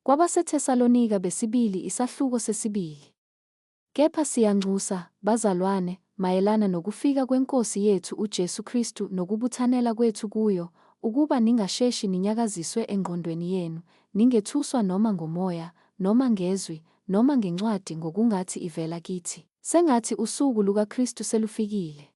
KwabaseThesalonika besibili isahluko sesibili. Kepha siyanxusa, bazalwane, mayelana nokufika kweNkosi yethu uJesu Kristu nokubuthanela kwethu kuyo, ukuba ningasheshi ninyakaziswe engqondweni yenu, ningethuswa noma ngomoya, noma ngezwi, noma ngencwadi ngokungathi ivela kithi, sengathi usuku lukaKristu selufikile.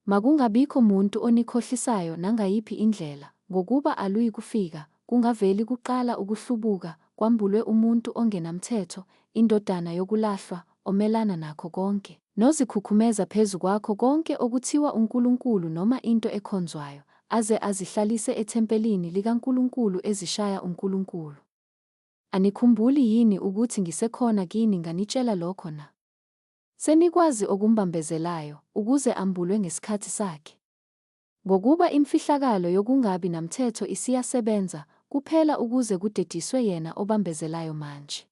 Makungabikho muntu onikhohlisayo nangayiphi indlela, ngokuba aluyikufika, kungaveli kuqala ukuhlubuka, kwambulwe umuntu ongenamthetho, indodana yokulahlwa, omelana nakho konke, nozikhukhumeza phezu kwakho konke okuthiwa uNkulunkulu noma into ekhonzwayo, aze azihlalise ethempelini likaNkulunkulu ezishaya uNkulunkulu. Anikhumbuli yini ukuthi ngisekhona kini nganitshela lokho na? Senikwazi okumbambezelayo, ukuze ambulwe ngesikhathi sakhe. Ngokuba imfihlakalo yokungabi namthetho isiyasebenza, kuphela ukuze kudediswe yena obambezelayo manje.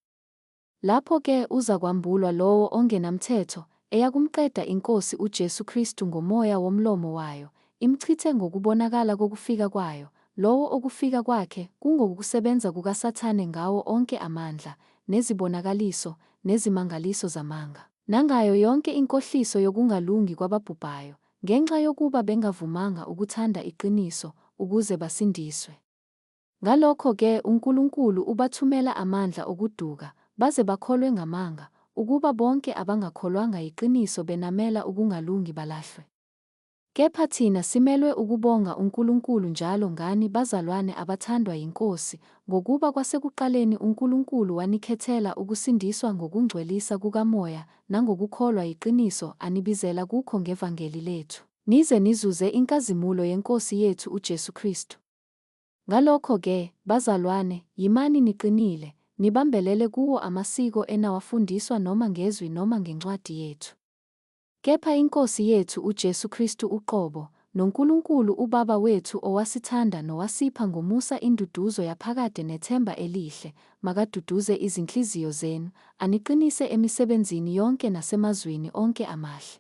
Lapho-ke uzakwambulwa lowo ongenamthetho, eyakumqeda iNkosi uJesu Kristu ngomoya womlomo wayo, imchithe ngokubonakala kokufika kwayo, lowo okufika kwakhe kungokokusebenza kukaSathane ngawo onke amandla, nezibonakaliso, nezimangaliso zamanga. Nangayo yonke inkohliso yokungalungi kwababhubhayo, ngenxa yokuba bengavumanga ukuthanda iqiniso, ukuze basindiswe. Ngalokho-ke uNkulunkulu ubathumela amandla okuduka, baze bakholwe ngamanga, ukuba bonke abangakholwanga yiqiniso benamela ukungalungi balahlwe. Kepha thina simelwe ukubonga uNkulunkulu njalo ngani, bazalwane abathandwa yiNkosi, ngokuba kwasekuqaleni uNkulunkulu wanikhethela ukusindiswa ngokungcwelisa kukaMoya nangokukholwa yiqiniso anibizela kukho ngevangeli lethu. Nize nizuze inkazimulo yeNkosi yethu uJesu Kristu. Ngalokho-ke, bazalwane, yimani niqinile, nibambelele kuwo amasiko enawafundiswa noma ngezwi noma ngencwadi yethu. Kepha iNkosi yethu uJesu Kristu uqobo, noNkulunkulu uBaba wethu owasithanda nowasipha ngomusa induduzo yaphakade nethemba elihle, makaduduze izinhliziyo zenu, aniqinise emisebenzini yonke nasemazwini onke amahle.